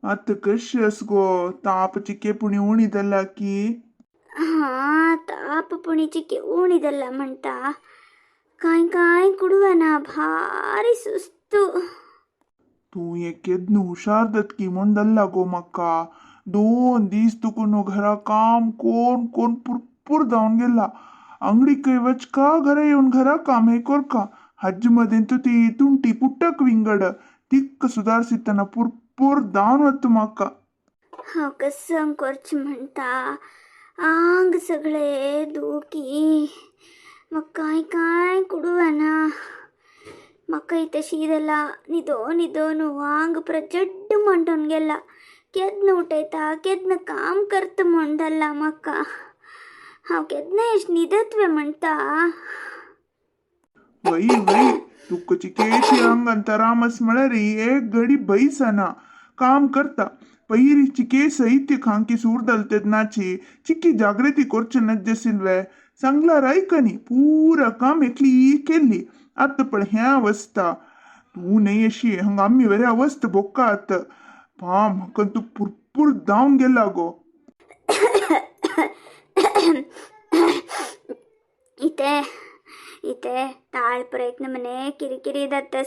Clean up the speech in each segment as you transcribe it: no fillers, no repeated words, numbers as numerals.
आतां कशी आस गो? ताप चिके पुणी उणी जाल्या की? हा, ताप पुणी चिके उणी जाल्ला म्हणटा. कांय कांय कुडवना, भारी सुस्तू. तूं एक केदन हुशार जातकी म्हूण जाल्ला गो म्हाका. 2 दीस तुका न्हू घरा काम कोण कोण पुरपूर जावन गेला. अंगडीकय वचका, घरा येवन घरा काम हे कोरका. हज्ज मदें तूं ती तुंटी पुटक विंगड तिक्क सुदारसितना पुरपूर जावन वता म्हाका. हांव कसं करचें म्हणटा, आंग सगळे दुखी, म्हाका कांय कांय कुडवना. म्हाकाय तशी जालां, न्हिदो न्हिदो न्हू आंग प्रचंड म्हणटोन गेला. केन्ना उठयता केन्ना काम करता म्हूण जालां म्हाका. हांव केन्ना अशें न्हिदत वे म्हणटा. वय वय, तुका चिकेशी आंगान तरामस म्हळ्यार एक घडी बैसना, काम करता. पयरी चिके साहित्य खांकी सूर दलतेनाची चिक्की जागृती करचे नज्जसिल्वे. सांगल्यार आयकनी, पुरा काम एकली केल्ली. आतां पण हें अवस्था. तूं न्हय अशी हांगा आमी बरी अवस्था भोगका आतां. पा, म्हाका तूं पुरपूर जावन गेला गो. इते इते ताळ प्रयत्न मने किरिकिरी जाता.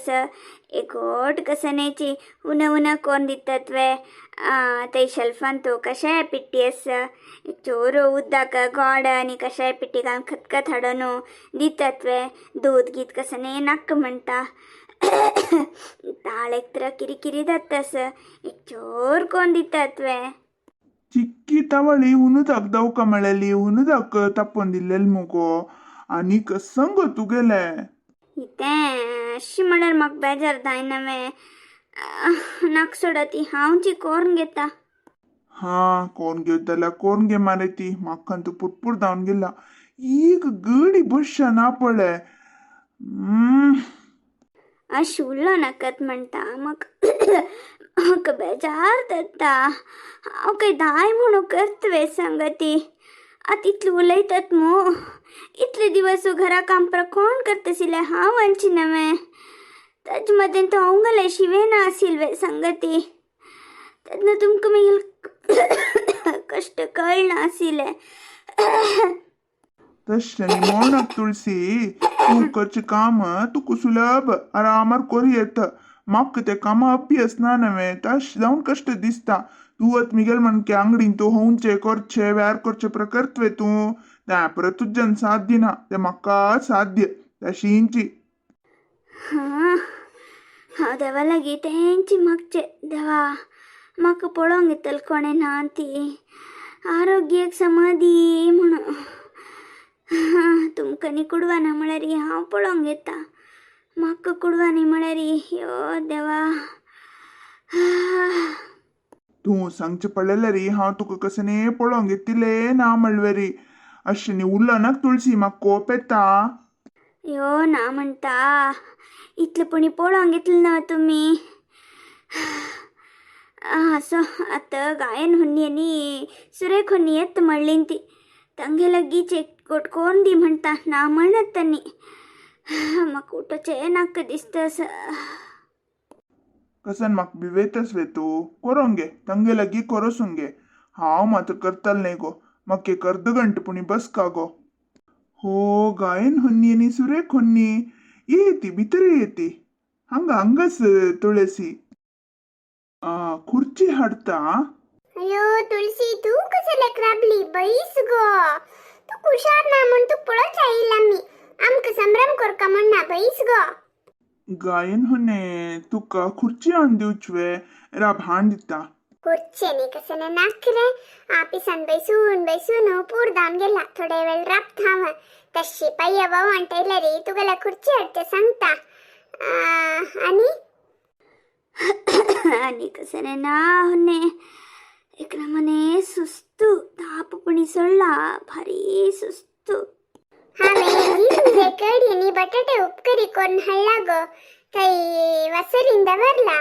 एकोट कसनेची उन उन कोण दितात वे. थंय शेल्फान तूं कशाय पिट्टी आसा, चोर उदक गोड आनी कशाय पिट्टी घालून खतखत हाडून दितात वे. दूद गीत कसने नाका म्हणटा. ताळ एक तर किरिकिरी जाता, एक चोर कोण दितात वे. चिक्की तवळी हुनुदाक दवका मेळली, हुनुदाक तप्पोन मुगो. आनी कसं गो तुगेलें? इतें अशें म्हळ्यार म्हाका बेजार जायना वे. नाका सोडा ती, हांवची कोरून घेता. हा, कोण घेत जाल्यार कोण घे मारे ती. म्हाका तूं पुरपूर जावन गेला. एक गडी बश्या ना पळय. अशें उलो नाकात म्हणटा, म्हाका म्हाका बेजार जाता. हांव काय दाय म्हणून करता वे सांगती. आतां इतलें उलयतात मू. इतले दिवस घरा काम कोण करता हांव वनची नवें. ताजे मदें तो हांव शिवे ना आशिल्ले सांगती. तेन्ना तुमकां मागीर कश्ट कळना आशिल्लें. तशें न्ही म्हणनाक तुळसी, तूं करचें काम तुका सुलभ आरामार करूं येता. म्हाका तें कामा अभ्यास ना नवें, तशें जावन कश्ट दिसता. तूं आतां मिगेल मानके अंगडीन तूं होवचें करचें व्यार करचें प्रकर्तवे तूं तें परत तुज्यान साध्य ना, तें म्हाका साध्य तशींची. हां, हांव देवा लागीं तेंची मागचें, देवा म्हाका पळोवंक येतलें कोणें ना ती आरोग्याक समाधी म्हणून. तुमकां न्ही कुडवाना म्हळ्यार हांव पळोवंक येता. म्हाका कुडवानी म्हळ्यार यो देवा. तूं सांगचें पडलें री, हांव तुका कसं न्ही पळोवंक येतलें ना म्हणवेरी. अशें न्ही उरलो नाका तुळसी, म्हाका कोप येता. यो ना म्हणटा, इतलें पुणी पळोवंक येतलें ना तुमी. असो आतां गायन हुन्नी आनी सुरेख हुन्नी येत म्हणली ती तांगे लागींच एक कोट कोण दी म्हणटा, ना म्हणत न्ही. म्हाका उठोचें नाका दिसता. कसन म्हाका भिवेतस वे तूं? कोरोंक गे तांगे लागीं कोरोसूंक गे. हांव मात्र करतलें न्ही गो. म्हाका एक अर्द घंट पुणी बसका गो. हो, गायन होन्नी आनी सुरेख होन्नी येती, भितर येती. हांगा हांगाच तुळसी खुर्ची हाडटा. अयो तुळसी, तूं कसले राबली? बैस गो. तूं हुशार ना म्हूण तुका पळोवच आयिल्ला आमी. आमकां संभ्रम करका म्हूण ना. बैस गो. गायन होने, तुका खुर्ची हाडून दिवची वे? राब, हाडून दिता. खुर्चे न्ही कसले नाकरे. आपिसान बैसून बैसून पूर जावन गेला. थोडे वेळ राबता हांव. तशी पाय्या भाव रे तुगेल्या खुर्ची हाडचे सांगता. आनी आनी कसलें ना हुन्ने, एकला मने सुस्तू, ताप पुणी सोडला, भारी सुस्तू. हांवें तुजे कडी आनी बटाटे उपकरी करून हाडला गो. थंय वसरीन दवरला.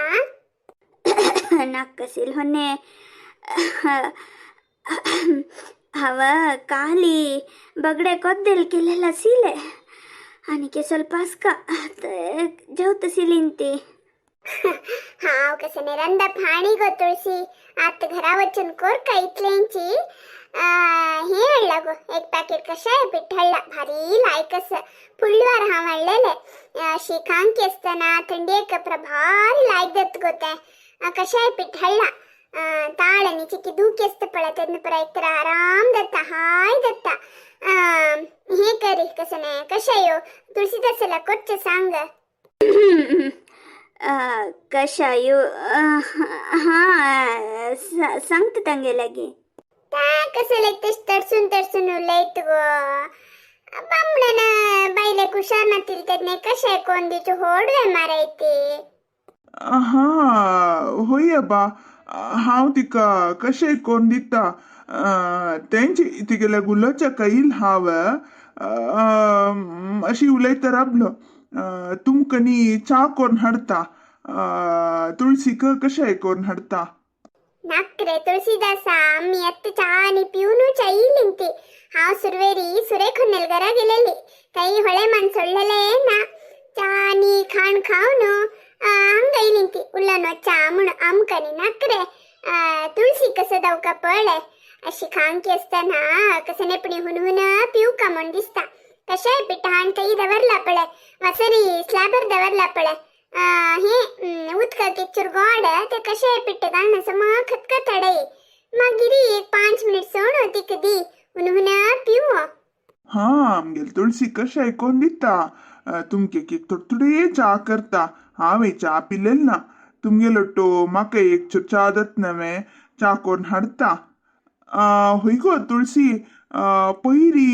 नाका होन्ने, हांव काली बगडे कोद्देल केलेला सीले आनीके ಸ್ವಲ್ಪ अस्का जेवता सिलीन ती. हांव कशें रंदप हाणी गो तुळशी, आतां घरा वचून कोरका इतलेंची. हे हाडला गो एक पॅकेट कशाय पीठ हाडला, भारी लायक आसा. फुडल्या हांव हाडलेले. शी खांकी आसतना थंडयेक कपरा भारी लायक जाता गो तें. कशाय पीठ हाडला. ताळ आनी चिकी दुखी आसता पळय, तेन्ना पळय एक तर आराम जाता, हाय जाता. हे करी कसं नाही कशायो तुळशीदासाला कोटचें सांग. कशायो हां, सांगता तांगे लागीं. ता कसं लायक तशें तडसून तडसून उलयत गो. बामणान बायलेक हुशार नातील तेन्ना कशें कोण दिचो होडवे मारायती. हां, होय अबा, हांव तिका कशें कोन्न दिता. तेंची तिगेल्या गुलाच्या कैल हांव अशी उलयता राबलो. तुमकां न्ही च्या कोन्न हाडता, तुळशीक कशें कोन्न हाडता. नाक रे तुळशीदासा, आम्ही आत्तां च्या आनी पिवनूच आयिल्लीं ती. हांव सुरवेरी सुरेखन्नेल घरा गेलेली, थंय होळे मान सोडलेले ना. च्या आनी खाण खावन हांगा आयलीं ती. उल्लो च्या म्हूण आमकां न्ही नाक रे. तुळशी कसं दवका पळय, अशी खांकी आसतना कसं नेपणी हुनहुन पिवका म्हूण दिसता. कशाय पिठ हाण थंय दवरला पळय, वसरी स्लॅबर दवरला पळय. हे उदकाक एक चूर गोड ते कशाय पिठ घालून समा खतखत हाडय, मागीर एक 5 मिनिट सोड तिका दी, हुनहुन पिव. हां, आमगेल तुळशी कशें कोन्न दिता. तुमके एक थोडे थोडे च्या करता. हांवें च्या पिलेल ना. तुमगेलो टो म्हाका एक चूर च्या जाता नवें, च्या कोन्न हाडता. हय गो तुळशी, पयरी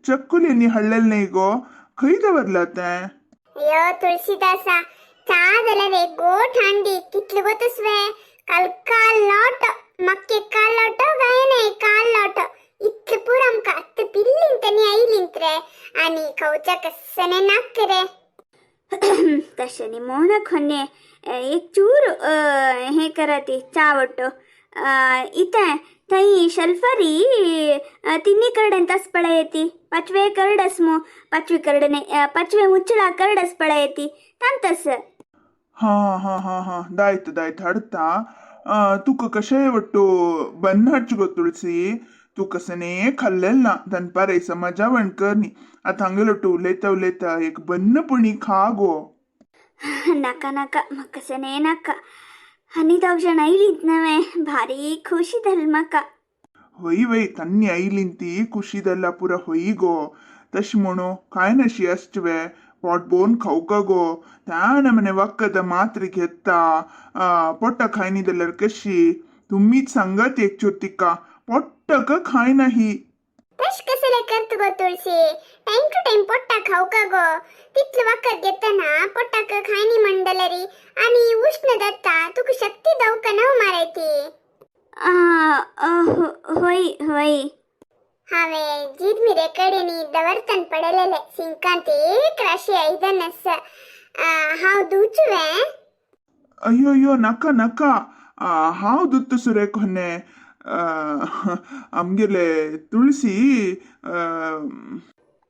चक्कुल्यांनी हाडलेलें न्ही गो, खंय दवरला तें? अयो तुळशीदासा, च्या जाल्यार एक गोठ हांडी कितलो गो तसवे. काल काल लोट मक्के काल लोटो गायना काल लोटो इतलें पुरो आमकां. आत्तां पिल्लीं तनी आयलीं रे आनी खावच्या कस्सने नाक रे. तशें न्ही म्हूण खन्ने एक चूर हें करा ती च्या वट्टो. इतें थंय शेल्फारी तिन्ही करडेन तस पळय ती पाचवे करडस मू, पाचवी करडे पाचवे उंचला करडस पळय ती तांतस. हां हां हां हां, दायत दायत हाडता. तुका कशें वट्टू बन्न हाडचें गो तुळशी. तूं कसने खाल्लेल ना. दनपार समा जेवण कर न्ही. आतां हांगेलो टू उलयता उलयता एक बन्न पुणी खा गो. नाका नाका, म्हाका सने नाका. आनी दोग जाण आयलींत नवें, भारी खुशी जाली म्हाका. होय वय, तन्नी आयलीं ती खुशी जाल्या पुरो. होय गो, तशें म्हणू कांय नाशी आसचें वे, पोट भोवन खावका गो. त्या नमने वखद मात्र घेता, पोटा खायनी जाल्यार कशी? तुमीच सांगात एक चूर तिका, पोट्टक खायना ही. तश कसले करत गो तुळशी? टाइम टू टाइम पोट्टा खावका गो. तितलं वखद घेतना पोट्टाक खायनी म्हणडलरी आनी उष्ण जाता, तुका शक्ती दवका नव मारायती. होय होय. हांवें जिरमिरे कडेन दवरतन पडलेले सिंकांत एक राशी आयदन आसा, हांव धुवचुवें? अय्यो अय्यो, नाका नाका, हांव दुत्त सुरेख होने. आमगेले तुळशी.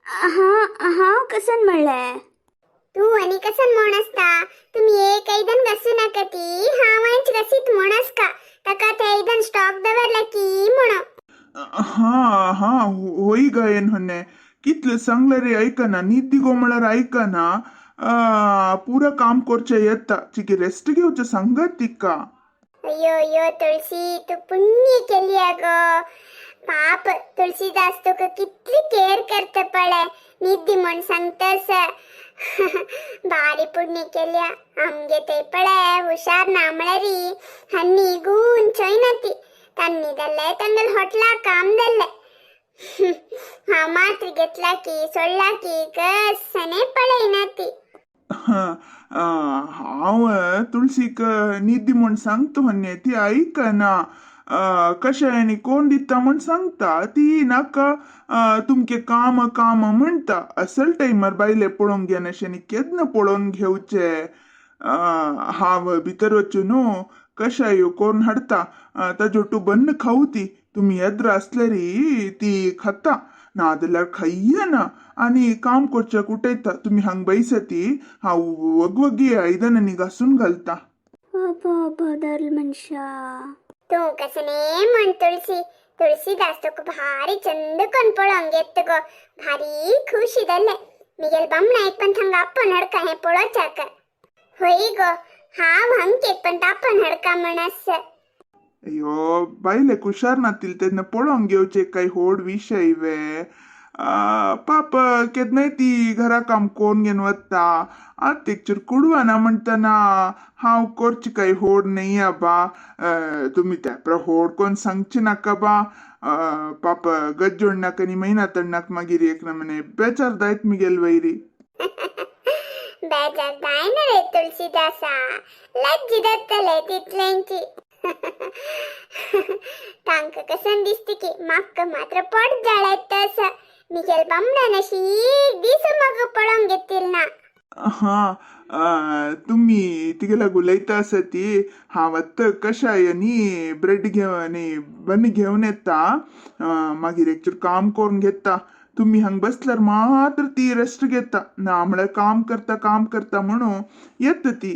हां, हांव कसन म्हणलें? तूं आनी कसन म्हण आसता? तुमी एक आयदन घासूं नाका ती, हांव घासीत म्हण आसका. ताका तें आयदन स्टॉक दवरला की म्हणून. हां हां, होय गायन होने. कितलें सांगलें रे आयकना. निद्दी गो म्हळ्यार आयकना. पुरा काम करचें येता, चिकी रेस्ट घेवचें सांगात तिका. अय्यो अय्यो तुळशी, तूं पुण्य केली गो. पाप तुळशीदास तुका कितली केअर करता पळय, निद्दी म्हण सांगतस. भारी पुण्य केल्या. आमगे ते पळय हुशार ना म्हळ्यारी हन्नी गून चोयना ती. तन्नी जाल्ले तांगेले हॉटला काम जाल्लें. हांव मात्र घेतला की सोडला की कसने पळयना ती. हांव तुळशीक निद्दी म्हूण सांगता होन्ने, ती आयकना. कशें आनी कोण दिता म्हूण सांगता ती नाका. तुमके काम काम म्हणटा. असल टायमार बायले पळोवंक घेनाशें न्ही, केन्ना पळोवन घेवचें? हांव भितर वचून कशाय करून हाडता. ताजो टू बन्न खावू ती. तुमी येद्र आसल्यारी ती खाता. ना जाल्यार खय्य ना आनी काम करच्याक उठयता. तुमी हांग बैसती, हांव वगवगी आयदनांनी घासून घालता. अबो बदल मनुष्या. तूं कसने म्हण तुळसी, तुळसीदास तुका भारी चंद कोन पळोवंक येत गो, भारी खुशी जाले. मिगेल बामणा एक पण थंग आप्पन हडका हें पळोवच्याक. होय गो, हांव हंग एक पण तापन हडका म्हणस. अय्यो, बायलेक हुशार नातील तेन्ना पळोवंक घेवचे काय होड विशय वे? पाप केन्नाय ती घरा काम कोण घेवन वता. आत एक कुडवाना म्हणटना हांव करची काय होड न्हय बा. तुमी त्या होड कोण सांगचे नाका बा. पाप गज्जोडणाक आनी मैना तण्णाक मागीर एक नमने बेजार जायत मिगेल वैरी. बेजार जायना रे तुळसीदासा, लज्जी जातले तितल्यांची. तांकां कसन दिसता की म्हाका मात्र पोट जाळयत तसं. मिगेल बामणान अशी एक दीस म्हाका पळोवंक घेतील ना. हा, तुम्ही तिगेला उलयता आसा ती हांव आतां कशाय आनी ब्रेड घेवन आनी बन घेवन येता. मागीर एक चूर काम करून घेता. तुमी हांगा बसल्यार मात्र ती रेस्ट घेता, ना म्हळ्यार काम करता काम करता म्हणून येता ती.